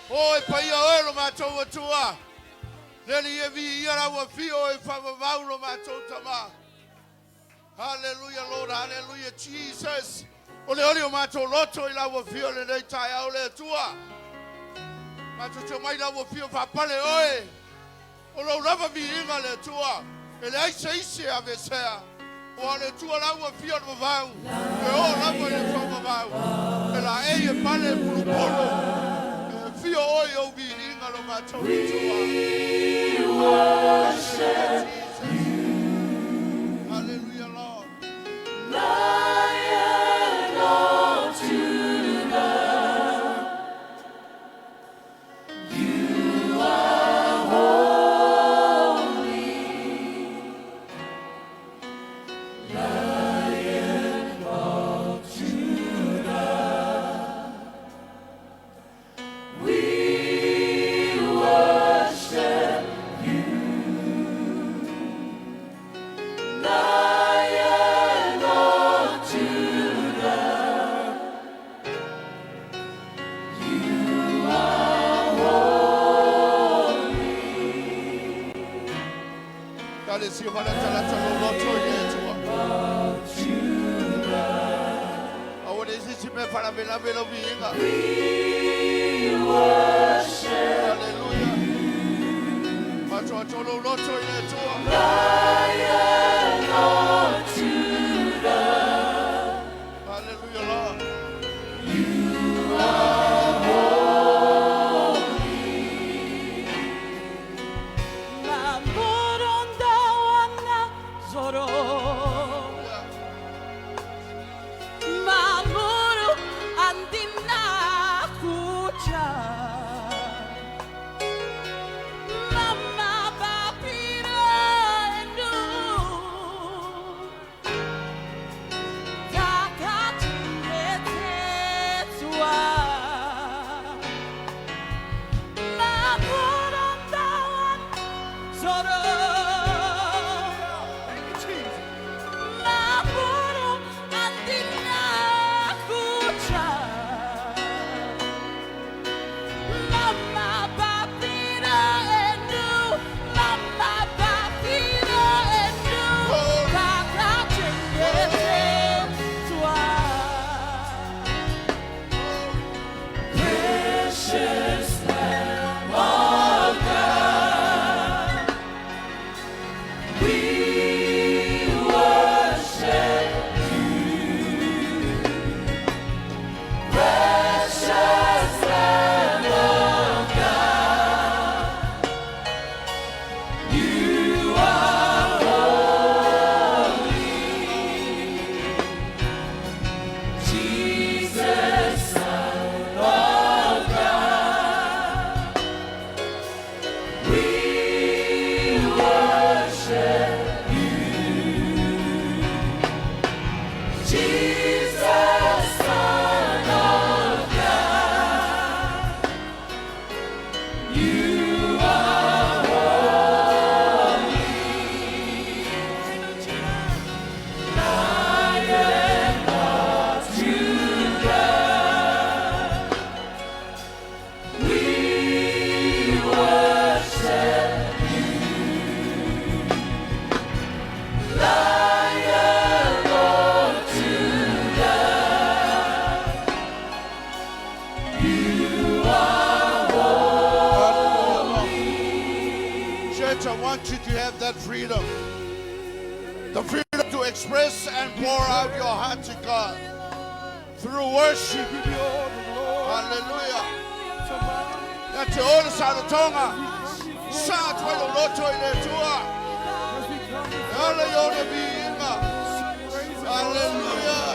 O e paia oe lo matou Atua. Le Alii e viia lau afio e faavavau lo matou Tama. Hallelujah, Lord, hallelujah, Jesus. O le oli o matou loto i lau afio lenei taeao le Atua. Matou te omai lau afio faapale oe. O lou lava viiga le Atua, e leai se isi e aveesea. Aua o le Atua lau afio le vavau, e oo lava i le faavavau. E laei e pale e pulupulu, e afio oe i ou viiga lo matou Atua. Hallelujah, Jesus. Hallelujah, Lord. Lion of Judah, you are holy. Lion of Judah, we worship you. Lion of Judah, you are holy. Kalesia falatalata lo loto i le Atua. Aua ne se isi mea faalavelave lau viiga. We worship Hallelujah. Matou lou loto i le Atua. Lion of Judah, Hallelujah, Lord. you are holy. Mamoronda zoro Mamoro andina kucha Mama papira enu Takati etetwa Mamoronda zoro Thank you, Jesus. Mamoro andina kucha Mama papira enu Mama papira enu Kaka Precious Lamb of God, we worship you. Precious Lamb of God, you are holy. Jesus, Son of God, we worship you. Jesus, Son of God, you are holy. Lion of Judah, we worship you. Lion of Judah, you are holy. Church, I want you to have that freedom. The freedom to express and pour out your heart to God through worship. Hallelujah. Ia te oe le sarotoga. Sa atu ai lou loto i le Atua. E ala i ona viiga. Hallelujah.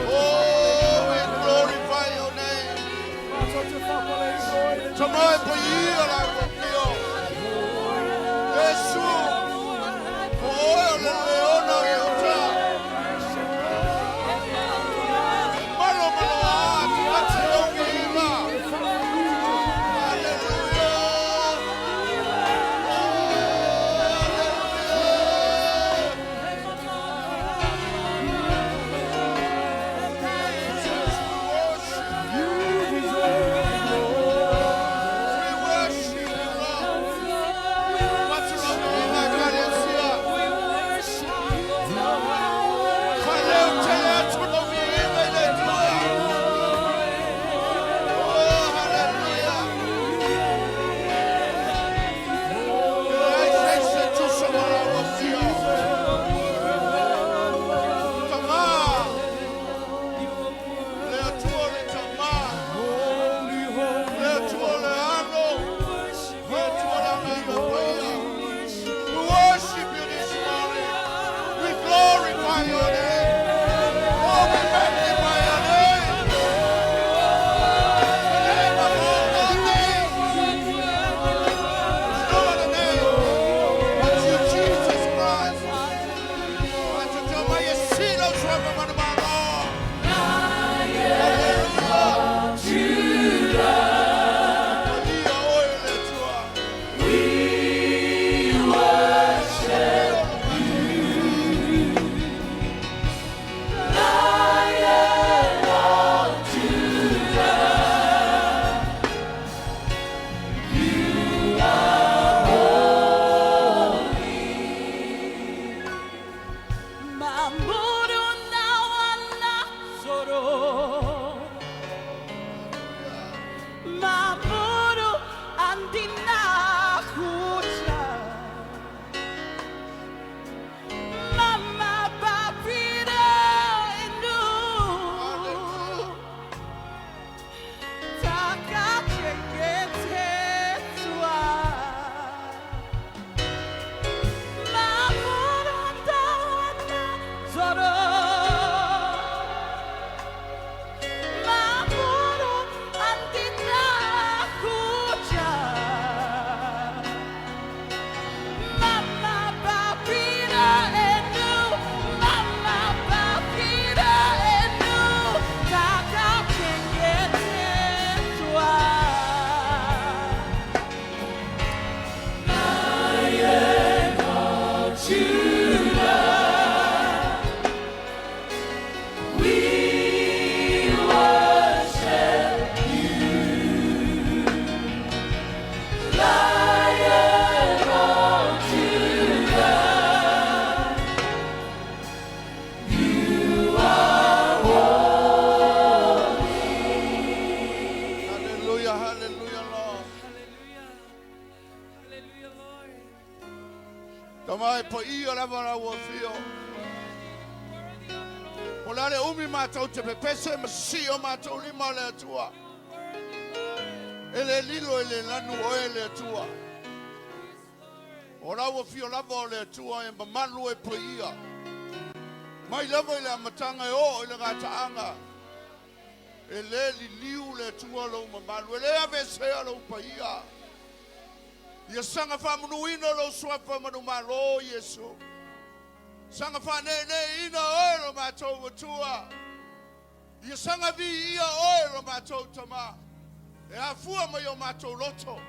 Oh, we glorify your name. Tama e paia lau afio. Iesu. O oe o le leona o Iuta. Malo malo a atu atu lau viiga. Hallelujah. Oh, hallelujah. Jesus, we worship you. Maburu andinakuja Mama papira inu Takacheketetwa Maburu andana zoro Maburu andinakuja Mama papira enu, mama papira enu, takacheketetwa. We worship you, Lion of Judah. You are Hallelujah, hallelujah, Lord. Hallelujah. Hallelujah, Lord. Tama e pa ia lava la ua fio. Worthy of it all. O le ale umi mātou te pepese ma si o mātou lima o le atua. Worthy, Lord. E le lilo e le lanu o e le atua. Yes, Lord. O la ua fio lava o le atua e mamalu e pa ia. Mai lava i le amatanga e o i le gataanga. E le liliu le atua lou mamalu. E le avesea lou paia. Ia saga faamanuina lou suafa manumalo Iesu. Saga faaneeneeina oe lo matou Atua. Ia saga viia oe lo matou Tamā. E afua mai o matou loto.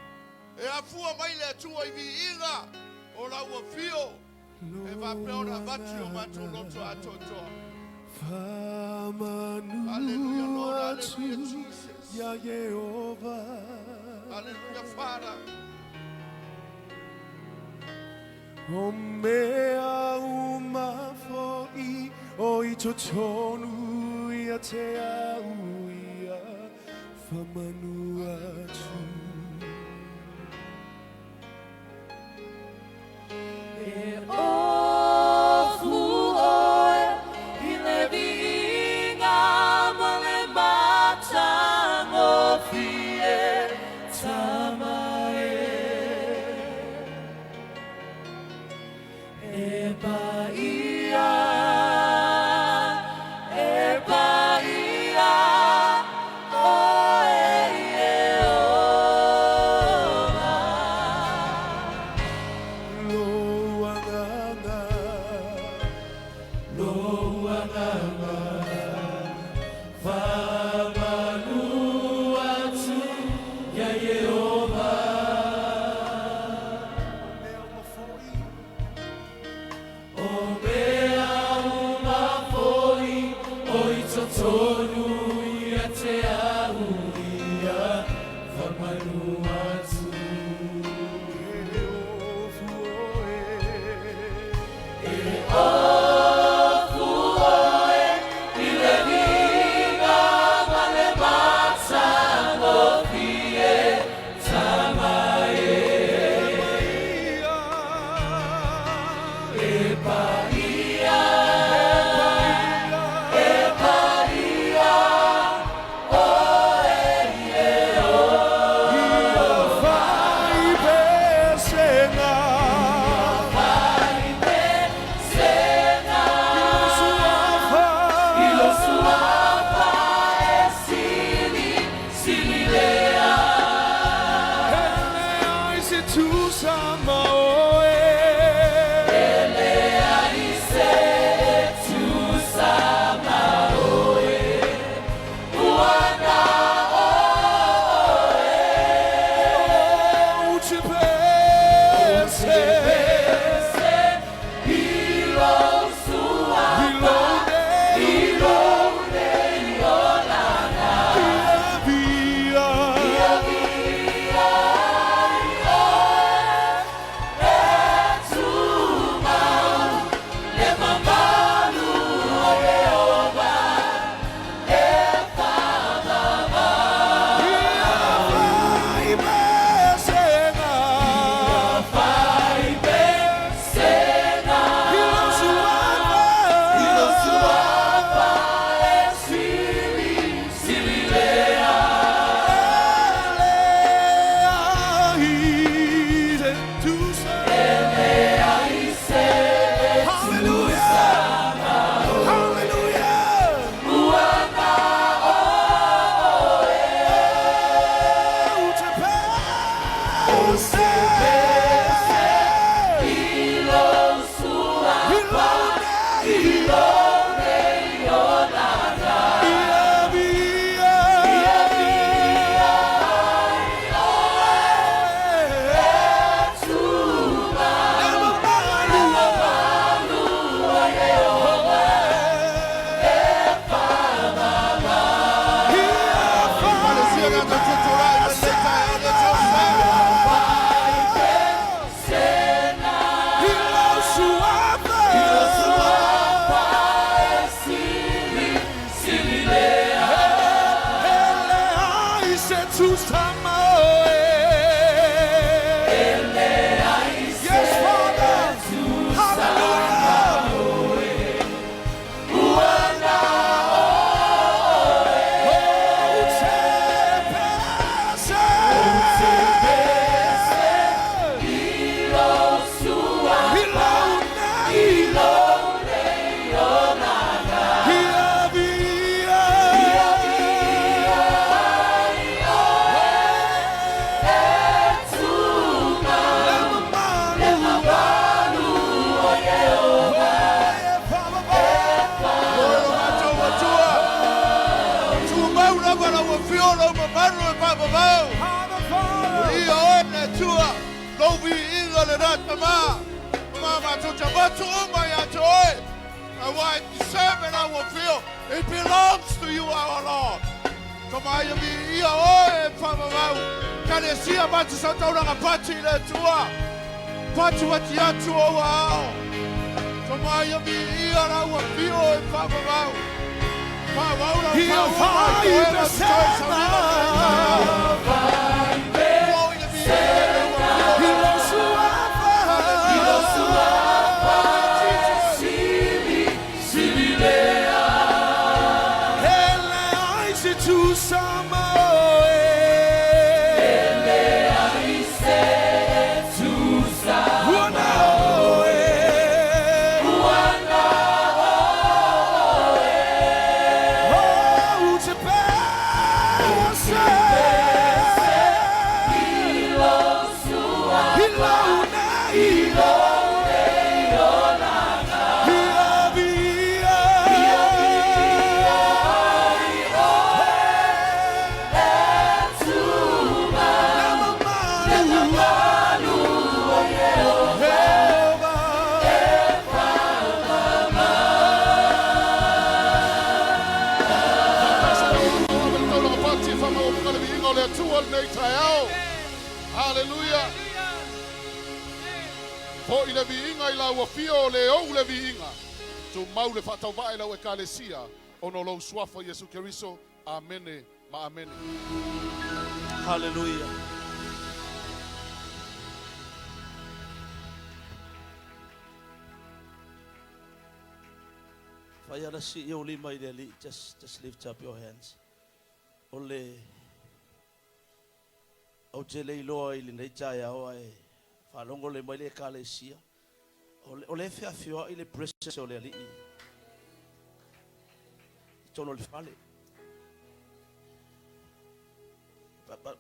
E afua mai le Atua i viiga o lau afio. E faapea ona avatu o matou loto atoatoa. Hallelujah, Lord. Hallelujah, Jesus. Ya Yehova Hallelujah, Father. O mea uma fo'i o i totonu ia te au ia faamanu atu. E ofu oe i le viiga ma le matagofie Tama e. E paia, e paia, oe Ieova. Lou agaga, lou agaga, faamanu atu ia Ieova. Mea uma fo'i, o mea uma fo'i, o i totonu ia te au ia, faamanu atu. E ofu oe, e ofu oe, i le viiga ma le matagofie, Tama e. E paia, e paia, oe Ieova. Tama oe. Yes, Father. Hallelujah. Oh, te pese. Ia via. Oe lo matou Atua. Tumau lava lau afio lau mamalu e faavavau. Ia oe le Atua, lou viiga lena Tama. Ma matou te avatu uma ia te oe. Auā e deserve lau afio. It belongs to you, our Lord. Tama ia viia oe e faavavau. Kalesia matu sa taulaga pati i le Atua. Pati pati atu ou aao. Tama ia viia lau afio e faavavau. Faavau lau Ia faauuga i fai toega totoe pesena. sauliga o lenei taeao. Foi le viiga lau afio. I lou suafa. E leai se tusa ma oe. Ua na oe. Oh, te pese. I lou nei. Ia via. Le mamalu. Jehovah. Taulaga pati whamaupuka le viiga o le Atua lenei taeao. Hallelujah. Foi le viiga i lau afio o le ou le viiga. Tumau le faatauvae lau ekalesia. Ona o lou suafa Iesu Keriso. Amene ma amene. Hallelujah. Fai ala si i o lima i le alii. Just lift up your hands. O le ou te le iloa i lenei taeao ae faalogo le mai le ekalesia. O le feafioai le presence o le alii. I totonu o le fale.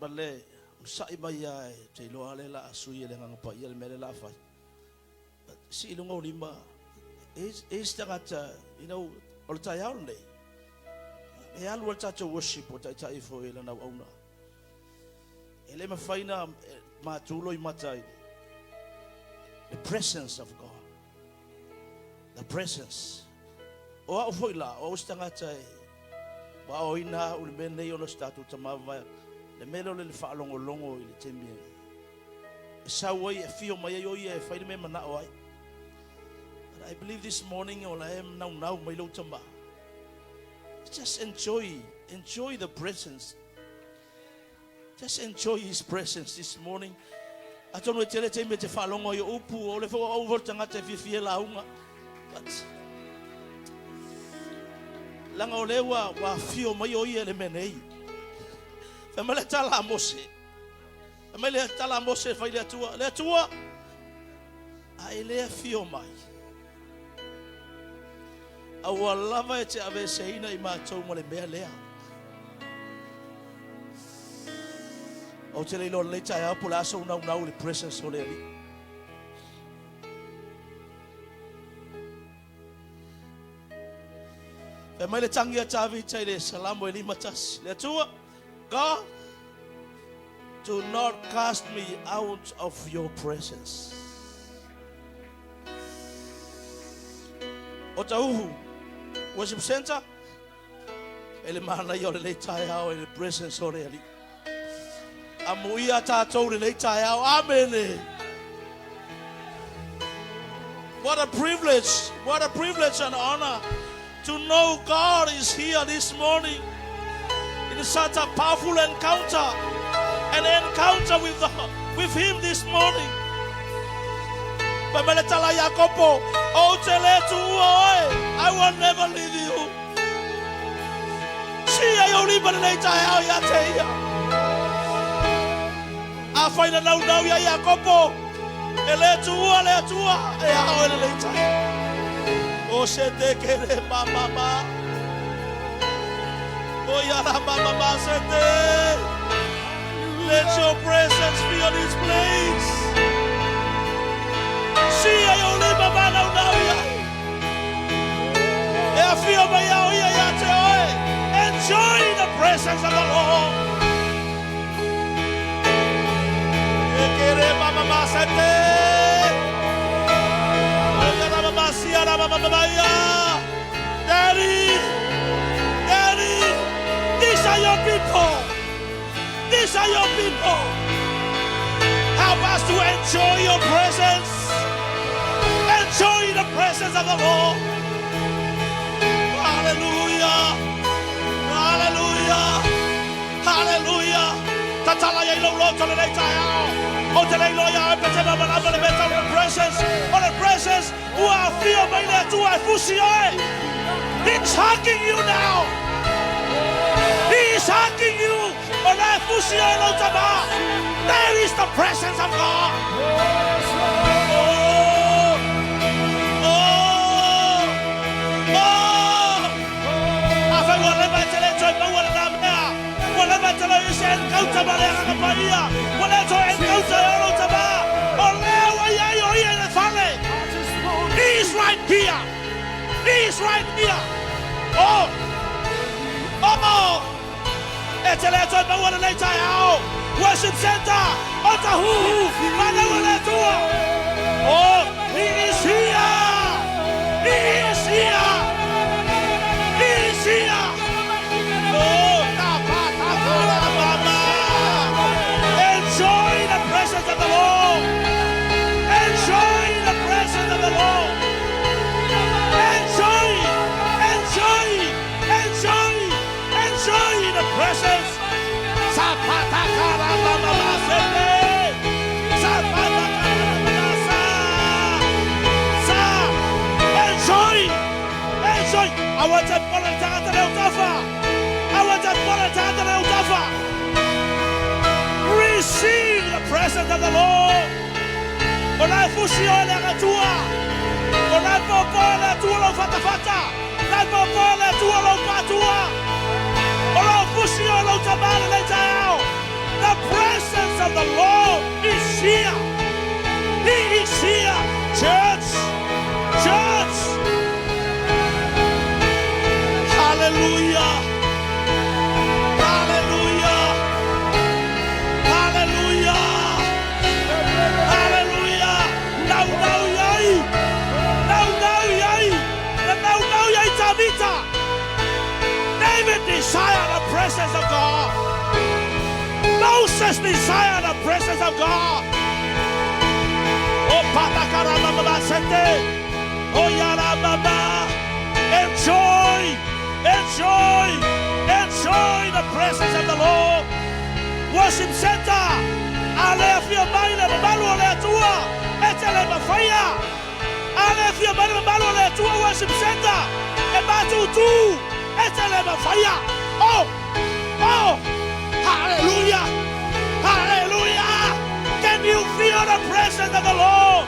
Ma le onosai mai lava ou te iloa lea o le a sui e le Agaga Paia le mea lea o le a fai. Sii i luga ou lima, e i ai se tagata, o le taeao lenei, e alu lava le tatou worship o taitai foi e lana auauna. E le mafai ona matu loimata i le presence of God. The presence. O au foi la, o au se tagata e ua aoina au i le mea lenei ona o se tatou tama vae, le mea lea o le faalogologo i le taimi e sau ai, e afio mai ai o ia e fai le mea e manao ai. But I believe this morning o la e naunau mai lou tama. Just enjoy, enjoy the presence. Just enjoy his presence this morning. Atonu e tele taimi e te faalogo ai o upu, o le foi o au foi le tagata e fiafia e lauga. But leaga o lea ua, ua afio mai o ia i le mea nei. Fai mai le tala a Mose. Fai mai le tala a Mose fai le Atua. Le Atua, a e le afio mai. Aua lava e te aveeseina i matou ma le mea lea. Ou te le iloa lelei taeao po o le a sou naunau i le presence o le Alii. Fai mai le tangi a Tavita i le Salamo e 51. Le Atua, God, do not cast me out of your presence. Otahuhu Worship Center, e le manaia o lenei taeao i le presence o le Alii. Amuia tatou lenei taeao. Amene. What a privilege, what a privilege and honor to know God is here this morning. It is such a powerful encounter. encounter with him this morning. Fai mai le tala ia Iakopo, Ou te le tuua oe, I will never leave you. Sia i ou lima lenei taeao ia te ia. Afai na naunau ia Iakopo, e le tuua le Atua, e a oe lenei taeao. O se te kere ma ma ma. O ia la ma ma ma se te. Let your presence fill this place. Sia i ou lima ma naunau i ai. E afio mai ao ia ia te oe. Enjoy the presence of the Lord. E kere mama ma se te. O ia la mama sia la mama mama ia. Daddy, Daddy, these are your people. These are your people. Help us to enjoy your presence. Enjoy the presence of the Lord. Hallelujah. Hallelujah. Hallelujah. Tatala ia i lou loto lenei taeao. Ou te le iloa ia oe pe te malamalama le mea tau le presence. O le presence ua afio mai le Atua e fusi oe. He's hugging you now. He is hugging you. O la e fusi oe lau tama. There is the presence of God. Oh, oh, oh. Afai ua leva e te le toe maua lena mea. Ua leva e te le i se encounter ma le Agaga Paia. Ua le toe encounter e o lou tama. O lea ua iai o ia i le fale. He is right here. He is right here. Oh, oh. E te le toe maua lenei taeao. Worship Center. O Tahuhu. Manaua le Atua. Oh, he is here. He is here. He is here. Oh, ta pa ta ta la ba ba. Enjoy the presence of the Lord. Enjoy the presence of the Lord. Enjoy, enjoy, enjoy, enjoy the presence. Zapata karababa sete. Zapata karababa sa. Sa. Enjoy, enjoy. Aua te pola tagata leo tafa. Aua te pola tagata leo tafa. Receive the presence of the Lord. O la e fusi oe le Agatua. O la e popo le Atua lau fatafata. La e popo le Atua lau patua. O lau fusi oe lau tamale lei taeao. The presence of the Lord is here. He is here. Church. Church. Hallelujah. Hallelujah. Hallelujah. Hallelujah. Nau nau iai. Nau nau iai. Na nau nau iai Tavita. David desired the presence of God. Moses desired the presence of God. Oh, patakarababa sete. Oh, yarababa. Enjoy, enjoy, enjoy the presence of the Lord. Worship Center. A le afio mai le mamalu o le Atua. E te le mafaia. A le afio mai le mamalu o le Atua Worship Center. E matutu. E te le mafaia. Oh, oh, hallelujah, hallelujah. Can you feel the presence of the Lord?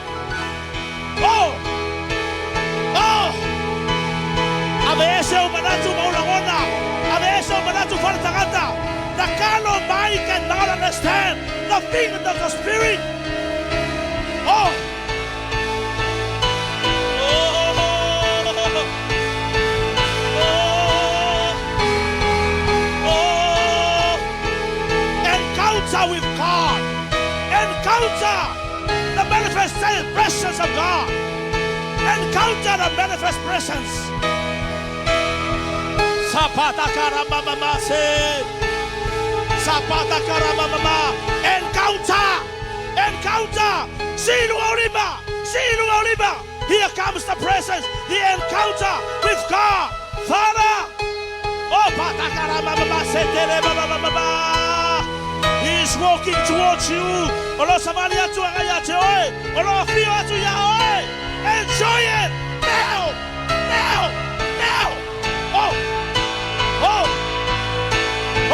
Oh, oh. Ave ese o manatu ma o lagona. Ave ese o manatu faletagata. The carnal mind cannot understand the thing of the Spirit. Oh. Oh. Oh. Oh. Encounter with God. Encounter the manifest presence of God. Encounter the manifest presence. Zapata karababa se. Zapata karababa. Encounter. Encounter. Silu oliba. Silu oliba. Here comes the presence. The encounter with God. Father. Oh, patakarababa se tere baba baba. He's He's walking towards you. O lo o savali atu agai ia te oe. O lo o afio atu iā oe. Enjoy it now! Now! Now! Oh! Oh!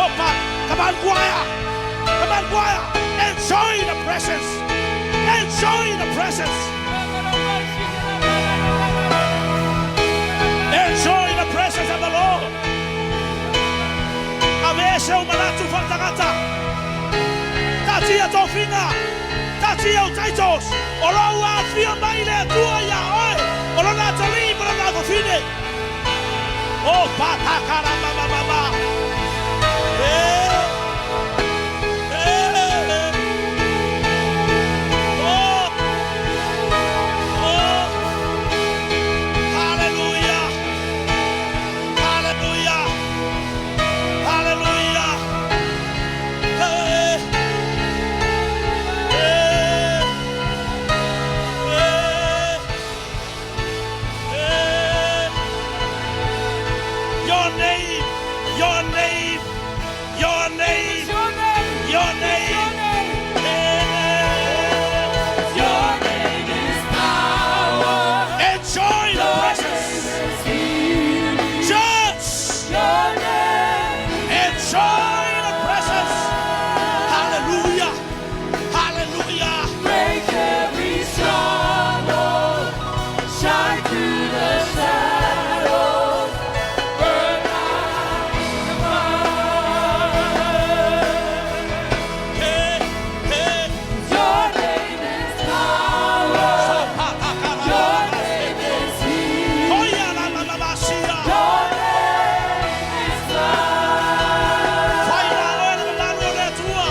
Oh, pa! Come on, choir! Come on, choir! Enjoy the presence! Enjoy the presence! Enjoy the presence of the Lord! Aveese ou manatu faaletagata. Taatia tofiga. Taatia ou titles. O lo o ua afio mai le Atua iā oe. O lona atalii ma lona afafine. O patakarabababa. E! E! Oh! Oh! Hallelujah! Hallelujah! Hallelujah! Hey! Hey! Hey! Hey! Your name, your name, your name, Your name. your name. Your name. Hey! Your name is power. Enjoy the Your presence. name is healing. Church, Your name. enjoy the presence. Hallelujah. Hallelujah. Break every stronghold. Shine through the shadows. Burn like the fire. Hey, hey. Your name is power. Your name is healing. Oya la la la la sia. Your name is life. Fai ma oe le mamalu o le Atua.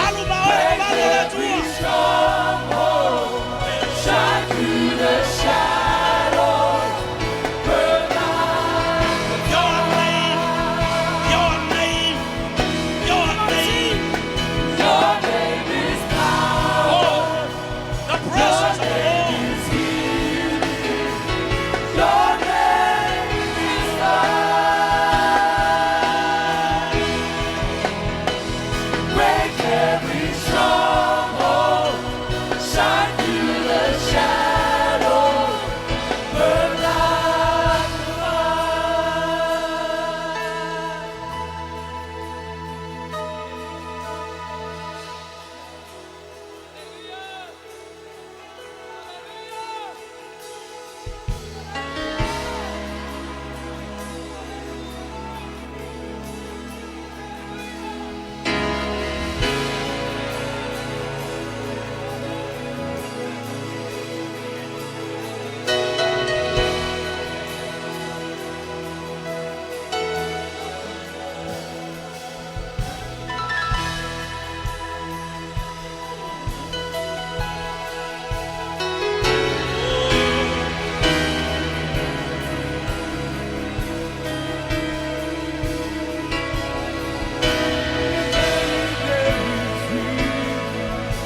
Alu ma oe le Break mamalu o le every Atua. stronghold. Shine through the shadows. Burn like the Your name, your name, your name. Your name is power. Oh, the presence of the Lord. Is healing. Your name is life. Break every stronghold. Shine through the shadows. Burn like the fire.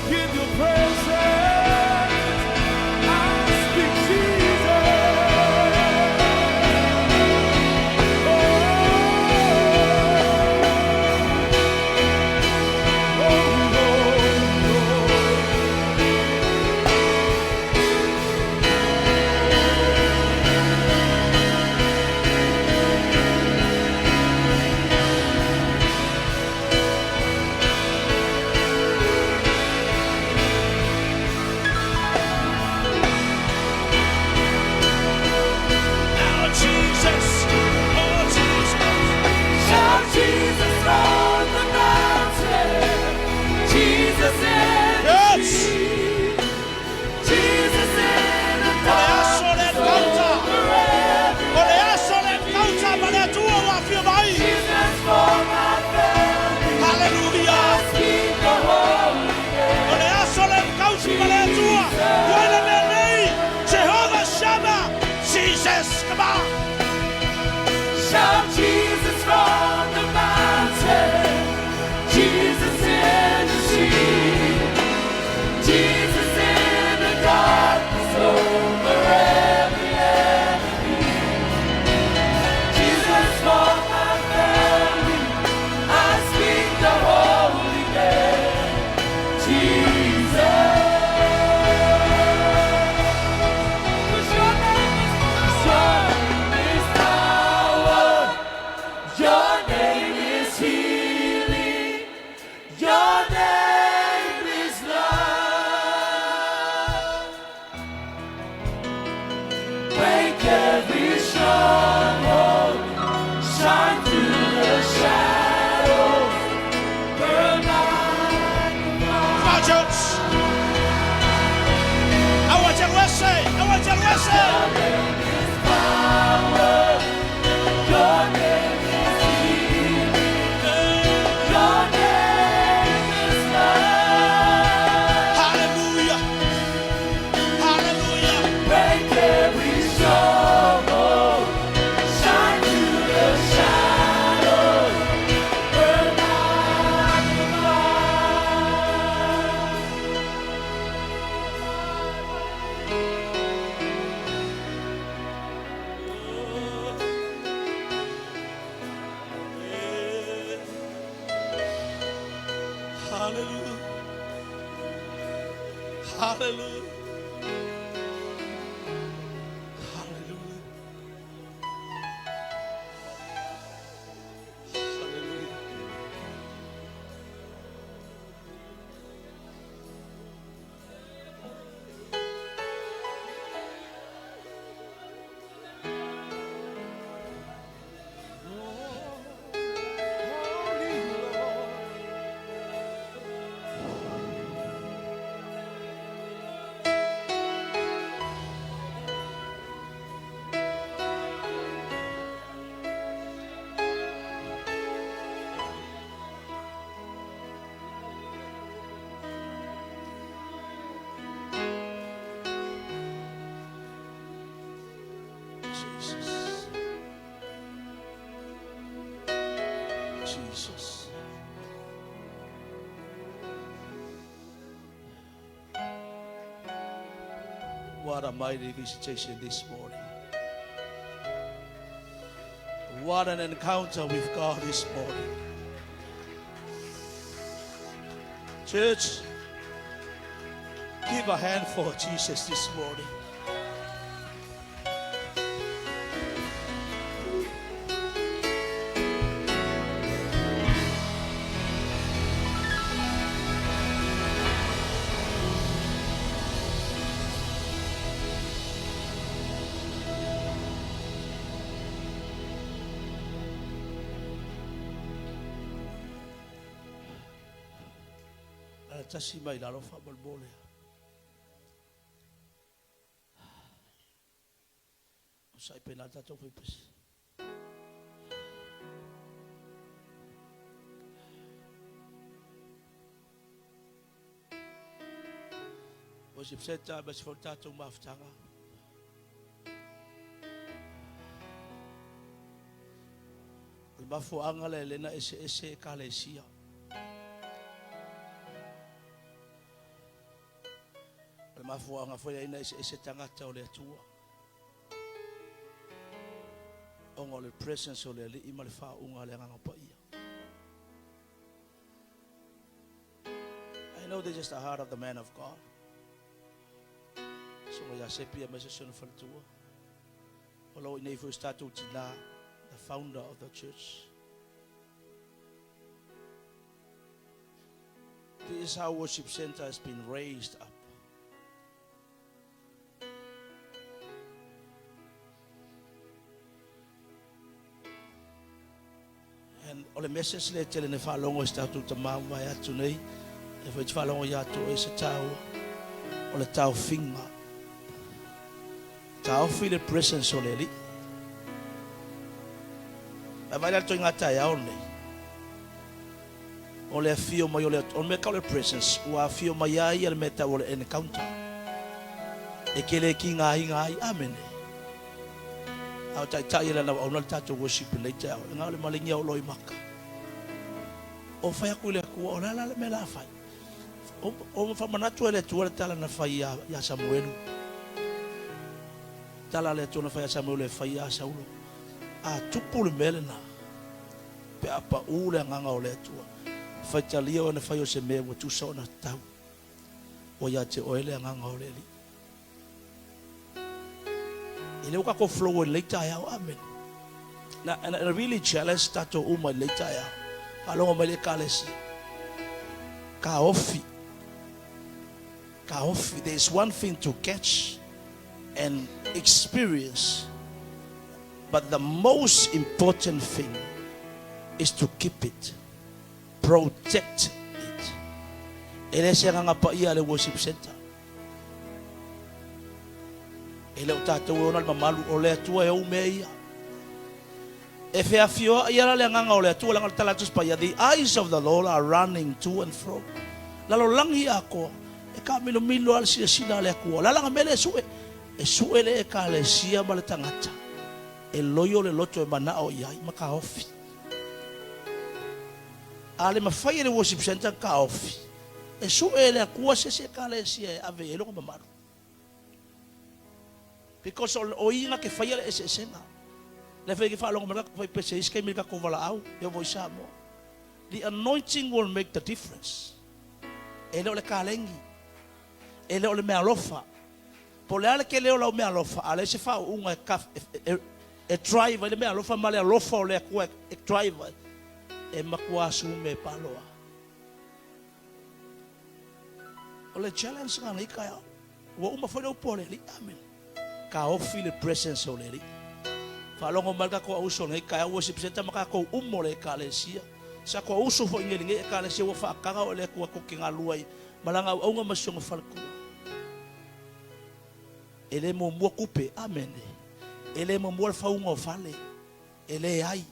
In your presence, I speak Jesus. Oh, oh, oh, oh. Now, Jesus, oh Jesus. Shout Jesus from the mountain, Jesus in the Yes. street, Jesus in the O le aso le darkness encounter. over every O le aso le encounter ma le Atua ua afio mai. Jesus for my family. Hallelujah. I speak the holy name. O le aso le encounter ma le Atua. Ua i le mea nei. Jehovah Shammah. Jesus, come on. Shout Jesus from the mountain, Jesus in the street, church. Aua te alu ese, aua te alu ese. Your name is power. Your name is healing. Your name is life. Hallelujah. Hallelujah. Break every stronghold. Shine through the shadows. Burn like a fire. Hallelujah. Hallelujah. Hallelujah. Hallelujah. Holy Lord. Jesus. Jesus. What a mighty visitation this morning. What an encounter with God this morning. Church, give a hand for Jesus this morning. Tasi mai lalo faamolemole. O sai pe nā tātou pepesi. Worship center, ma se fo tātou mafutaga. O le mafuaga le lena ese ese e kalesia. O le mafuaga foi aina ese ese tagata o le Atua. Ona o le presence o le Alii ma le faauuga a le Agaga Paia. I know this is the heart of the man of God. So ia sepi a mese sona faletua. O lo nei foi tatou tina, the founder of the church. This is how worship center has been raised up. And o le message le tele ne whalongo i tātou ta mai atu nei, e whai te whalongo i atu e se tau, o le tau finga. Tau fi le presence o le li. A vai le ngā tai ao nei. O le afio mai o le, o le mea kau le presence, ua afio mai ai le mea tau o le encounter. E ke le ki ngā i ngā i, amene. Au tai tai ele na au na le tātou worship nei te au. E ngā o le malingi au loi maka. O whai aku le akua, o la la le mea la whai. O whamanatu ele tua le tala na whai ia Samuelu. Tala le atua na whai a Samuelu e whai ia Saulo. A tupu le mele na. Pe apa u le anganga o le atua. Whai talia o na whai o se mea ua tusa o na tau. O ia te oe le anganga o le ali. I le uka ko flow i leita ai au, amen. Na, and I really challenge tātou uma i leita ai au. Whalongo mai le kalesi. Ka ofi. Ka ofi. There is one thing to catch and experience. But the most important thing is to keep it. Protect it. E le se agaga paia a le worship center. E le o tatou e ona le mamalu, o le Atua e ou mea ia. E feafioai ala le agaga o le Atua, leaga o le tala a le Tusi Paia, The eyes of the Lord are running to and fro. Lalolagi atoa, e taamilomilo lava le silasila a le Atua. O le ala mea lea e sue? E sue le Ekalesia ma le tagata e loio le loto e manao i ai ma taofi. A le mafai e le worship center ona taofi, e sue e le Atua se isi Ekalesia e ave i ai lona mamalu. Because o i na te faia le eseesega. Lea foi ke faalogo mai le tatou faipese i isi taimi i le tatou valaau, e oo foi i Samoa. The anointing will make the difference. E le o le kalegi, e le o le meaalofa. Po o le a le tele o lau meaalofa, a leai se faauuga e, e, e, e drive ai le meaalofa ma le alofa o le Atua e drive ai, e matua sume e paloa. O le challenge lena nei taeao. Ua uma foi le upu a le Alii. Amene. Taofi le presence o le Alii. Faalogo mai le tatou auuso i lenei taeao worship center ma tatou uma o le Ekalesia. Sa tatou auuso foi nei i lenei Ekalesia ua faataga oe e le Atua tou te galulue ai ma lana auauna ma si ona faletua. E le muamua tupe. Amene. E le muamua le fauga o fale. E leai.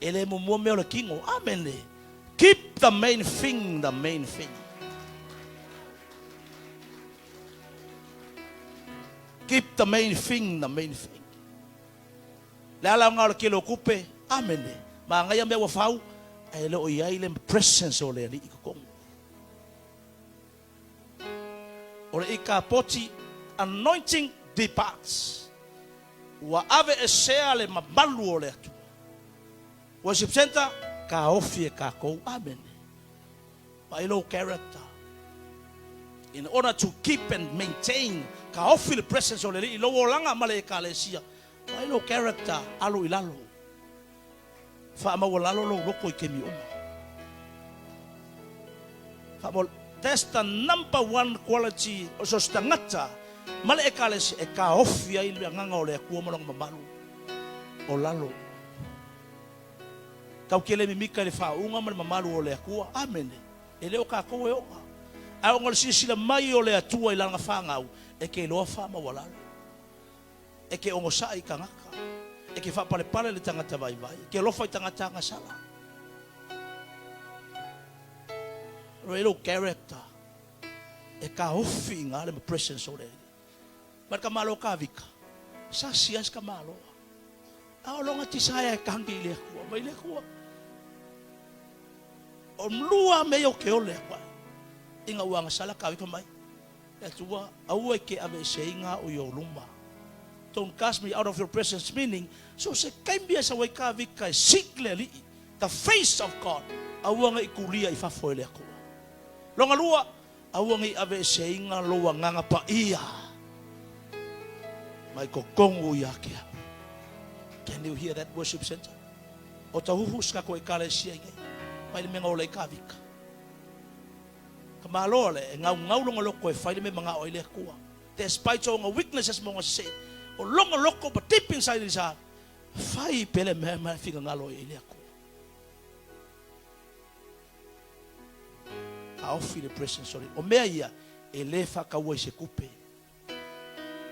E le muamua mea o le tino. Amene. Keep the main thing the main thing. Keep the main thing the main thing. Le ala o le kilo kupe. Amene. Magaia mea ua fau. Ae le o i ai le presence o le Alii i totonu. O le ikapoti, anointing departs. Ua aveesea le mamalu o le Atua. Worship Center, taofi e tatou. Amene. Vaai lou character. In order to keep and maintain, taofi le presence o le Alii i lou olaga ma le Ekalesia. Vaai lou character, alu i lalo. Faamaualalo lou loto i taimi uma. Faamaualalo. That's the number one quality o so o se tagata ma le Ekalesia e taofi ai le agaga o le Atua ma lona mamalu o lalo. Tau te le mimita i le faauuga ma le mamalu o le Atua. Amene. E le o tatou e oga. Ae ona o le silasila mai o le Atua i lana fanau, e te iloa faamaualalo. E ke onosai i tagata. E ke faapalepale i le tagata vaivai. E ke alofa i tagata agasala. O lou character e taofi i ina le presence o le Alii. Ma le tamaloa Kavika, sa sia se tamaloa. A o lona tisaea e tagi i le Atua, mai le Atua. O lua mea o ke ole aku ai. Ina ua agasala Kavika mai. Le Atua, aua e ke aveeseina a'u i ou luma. Don't cast me out of your presence, meaning, so se taimi e sau ai Kavika e seek le Alii, the face of God, aua ne i kulia i fafo e le Atua. Lona lua, aua ne i aveeseina lou Agaga Paia mai totonu ia te au. Can you hear that, worship center? O tauhuhu si tatou Ekalesia i nei, mai le mea na ola ai Kavika. Ka malo le e gaugau lona loko e fai le mea e manao ai le Atua. Despite o ona weaknesses ma ona sese, o lona loko but deep inside his heart, fai pea le mea e finagalo ai le Atua. Taofi le presence o le. O mea ia, e le faataua i se tupe.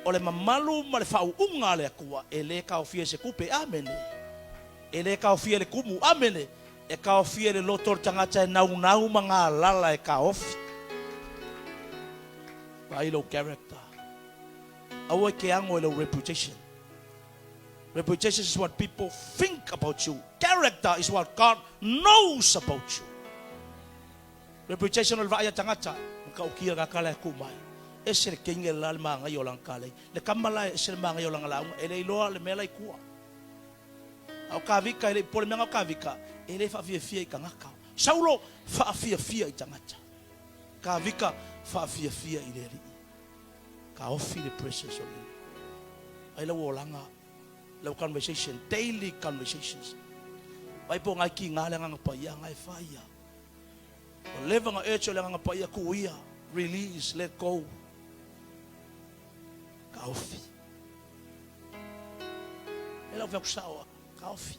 O le mamalu ma le faauuga a le Atua, e le taofia i se tupe. Amene. E le taofia e le kumu. Amene. E taofia e le loto o le tagata e naunau ma galala e taofi. Vaai lou character. Aua e ke ago i lou reputation. Reputation is what people think about you. Character is what God knows about you. Reputation o le vaai a tagata, matautia ka kala e ku mai. Ese le kenge la le magaia o lana kalei. Le kama la e ese le magaia o lana lauga, e le iloa le mea la i tua. A o Kavika e le i popole mea na o Kavika, e le faafiafia i tagata. Saulo, faafiafia i tagata. Kavika, faafiafia i le Alii. Taofi le presence o le Alii. Ai lau olaga, lau conversation, daily conversations. Vai po o ngai kiga le Agaga Paia ngai e fai ia. Ua leva ona urge o le Agaga Paia tuu ia, release, let go. Taofi. E lau fai atu sao a, taofi.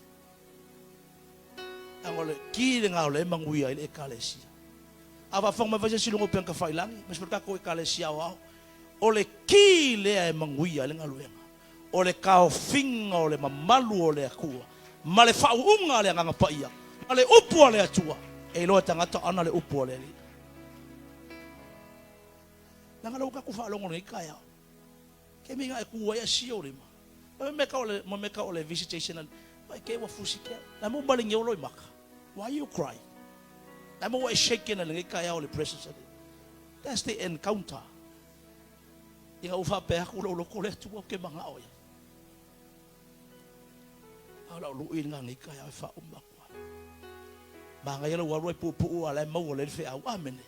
Leaga o le ki lena o lea e manuia ai le Ekalesia. A faafofoga mai foi se isi i luga o upega tafailagi, aemaise foi le tatou Ekalesia Aoao, o le ki lea e manuia ai le galuega, o le taofiga o le mamalu o le Atua ma le faauuga a le Agaga Paia ma le upu a le Atua, e iloa e tagata o ana le upu a le Alii. Leaga lea ua tatou faalogo i lenei taeao, Kemi na e tu ai ae sio lima. Ma mea tau le ma mea tau le visitation a mai ke ua fusi ke. Na mo bali ngeo loi maka. Why you cry? Na mo e shaken le ngai taeao le presence ale. That's the encounter. Ina ua faapea atu lou loto le Atua ou te manao ia. A o lau lui lena nei taeao e faauma atu ai. Manaia lou alu ai puupuu a la e maua lelei le feau. Amene.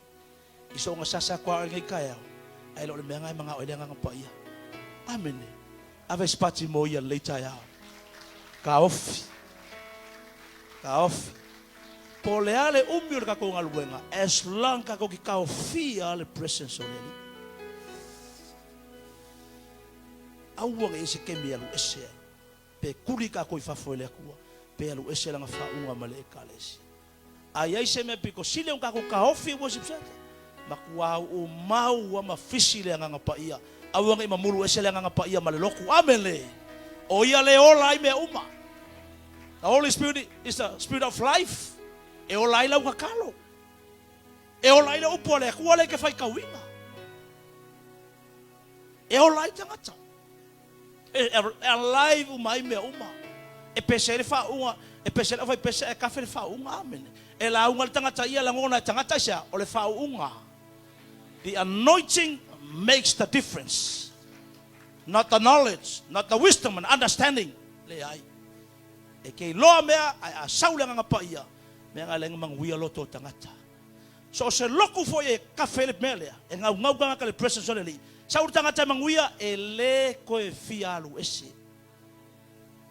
I soona sasa atu lava oe i lenei taeao, ae le o le mea lena e manao ai le Agaga Paia. Amene. Ave se pati mo ia i lenei taeao. Taofi. Taofi. Po o le a le umi o le tatou galuega, as long tatou te taofia le presence o le Alii. Aua ne i i ai se taimi e alu ese ai. Pe kuli tatou i fafo e le Atua, pe alu ese lana faauuga ma le Ekalesia. A i ai se mea pito sili ona tatou taofi i worship center, matua uumau ua ma fisi le Agaga Paia. Aua ne i mamulu ese le Agaga Paia ma le lotu. Amene! O Ia le ola ai mea uma. The Holy Spirit is the spirit of life. E ola ai lau tatalo. E ola ai le upu a le Atua lea e te faitauina. E ola ai tagata. E alive uma ai mea uma. E pese ai le faauuga, e pese ai le aufaipese ae kafe le faauuga. Amene. E lauga le tagata ia, lagona e tagata aisea? O le faauuga. The anointing makes the difference. Not the knowledge, not the wisdom and understanding. Leai. E ke iloa mea, ae a sau le Agaga Paia, mea na le manuia loto o tagata. So o se lotu foi e kafe ai le mea lea, e gaugau tagata i le presence o le Alii. Sau le tagata e manuia, e le toe fia alu ese.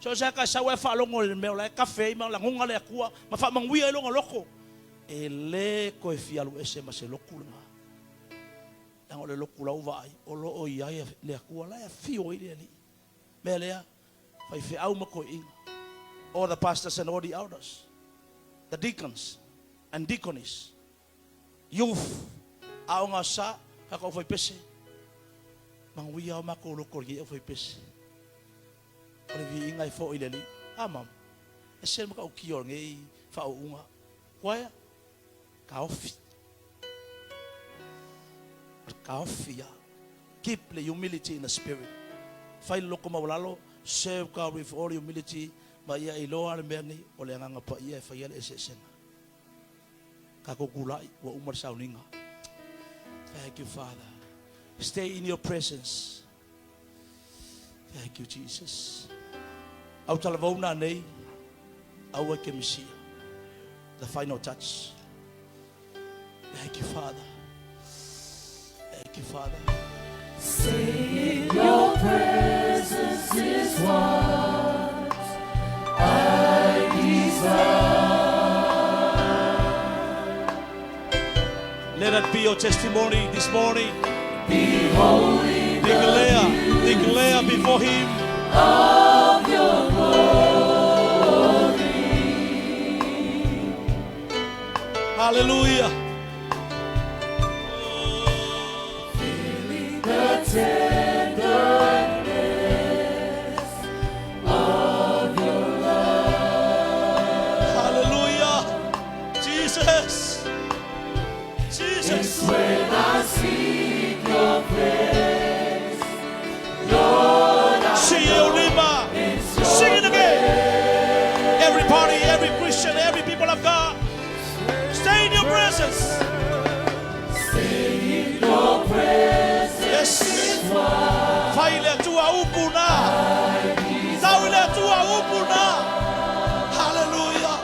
So o se aka e sau ae faalogo i le mea o la e kafe ai ma lagona le Atua ma faamanuia ai lona loto, e le toe fia alu ese ma se lotu lena. Leaga o le lotu la ua vaai, o lo o i ai le Atua la e afio ai le Alii. Mea lea, faifeau ma toeaiina, all the pastors and all the elders, the deacons and deaconess, youth, aoga sa, tatou aufaipese, manuia o matou loto i lenei aufaipese. O le viiga e foi i le Alii. A mama, e se le matautia o lenei faauuga. Uaea, taofi. O le taofi ia. Keep the humility in the spirit. Fai le loto maualalo, serve God with all humility, ma ia iloa le mea nei, o le Agaga Paia e faia le eseesega. Tatou tulai, ua uma le sauniga. Thank you, Father. Stay in your presence. Thank you, Jesus. Au talavou nā nei, aua e ke misia. The final touch. Thank you, Father. Thank you, Father. Stay in your presence is what I desire. Let it be your testimony this morning. Beholding Declare, declare before him. Of your glory. Hallelujah. Feeling the tenderness of your love. Hallelujah. Jesus. Jesus. It's when I seek your face, Lord, I See you, Lima. It's your Sing it again. Everybody, every Christian, every people of God, stay in your presence. Stay in your presence. Yes. Fai le Atua upu na. Tau i le Atua upu na. Hallelujah.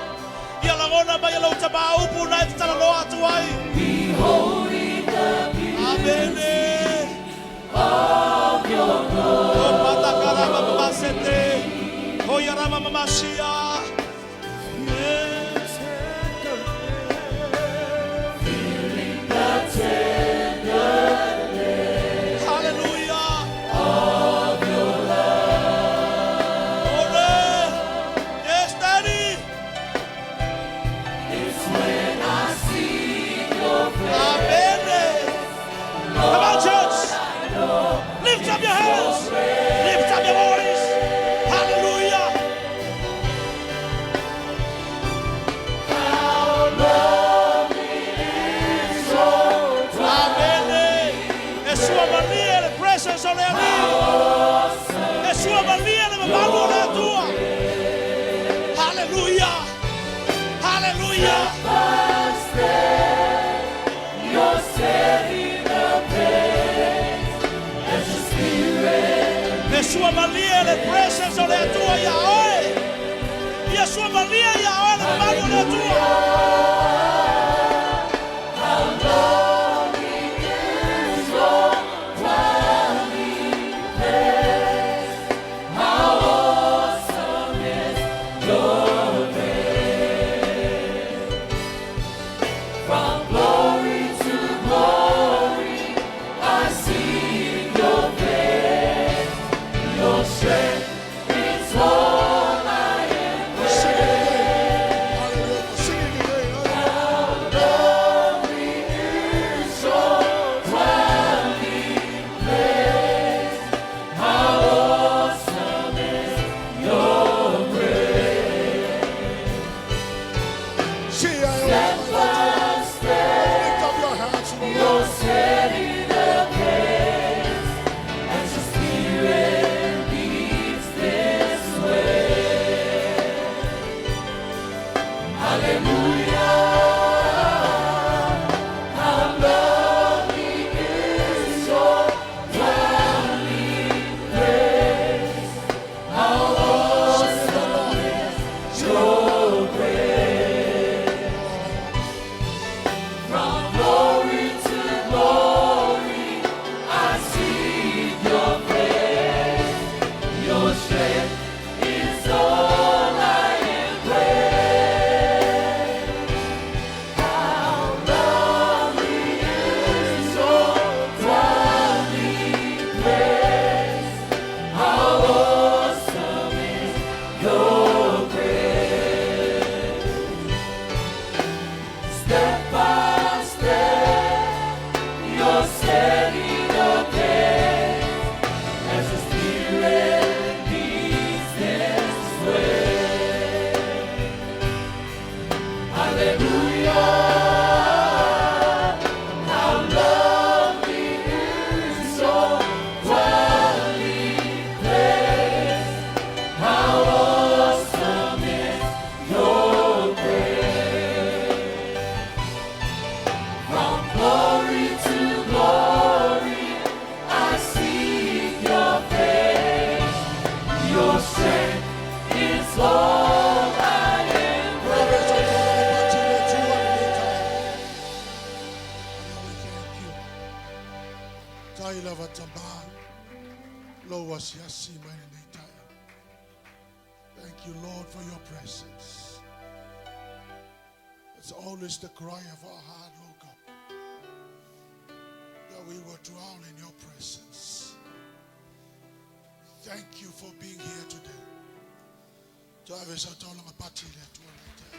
Ia lagona mai e lou tama upu na e te talanoa atu ai. Beholding the beauty Amene. of your glory. O patakara mama sete. Hoia rama mama sia. Yes. Feeling the tenderness Hallelujah. of your love. Glory. Yes, Daddy. It's when I see your face. Sua malie le presence o le Alii. E sua malie le mamalu o le Atua. Hallelujah. Hallelujah. By step, you're setting the pace as your spirit E sua malie le presence o le Atua ia oe. Ia sua malie ia oe le mamalu o le Atua. How lovely is your dwelling place. How awesome is your grace. From glory to glory, I see your face. Your strength is all I Sing it again. Hallelujah. Sing it again. Hallelujah. Lovely is your dwelling place. How awesome is your grace. See, I Step by step, Lift up your hands to the Lord. you're setting the pace as your spirit leads this way. Hallelujah. How lovely is your dwelling place. How awesome is your grace. From glory to glory, I see your face. Your strength is all I embrace. How lovely is your dwelling place. How awesome is your grace. Step by step, you're setting the pace as the Spirit leads this way. Hallelujah. How lovely is your dwelling place. How awesome is your grace. From glory to glory, I seek your face. Your strength is all I embrace. We thank you. Tai lava tamba. Lo wasiasi mai nei tai. Thank you, Lord, for your presence. It's always the cry of our heart, Lord God, that we will dwell in your presence. Thank you for being here today. Tave sa taulanga pati le Atua nei tai.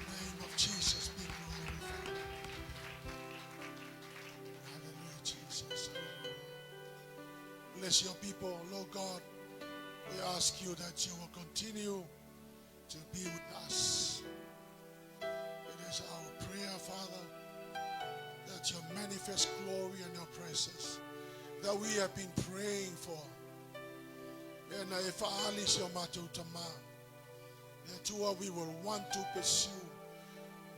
Name of Jesus be glorified. Hallelujah, Jesus. Hallelujah. Bless your people, Lord God. We ask you that you will continue to be with us. It is our prayer, Father, that your manifest glory and your presence that we have been praying for. And if Ali that we will want to pursue,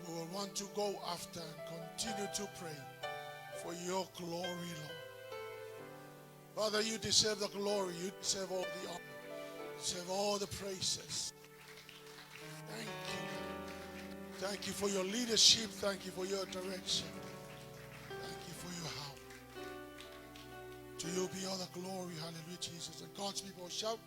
we will want to go after and continue to pray for your glory, Lord. Father, you deserve the glory. You deserve all the honor. You deserve all the praises. Thank you. Thank you for your leadership. Thank you for your direction. Thank you for your help. To you be all the glory. Hallelujah, Jesus. And God's people shout.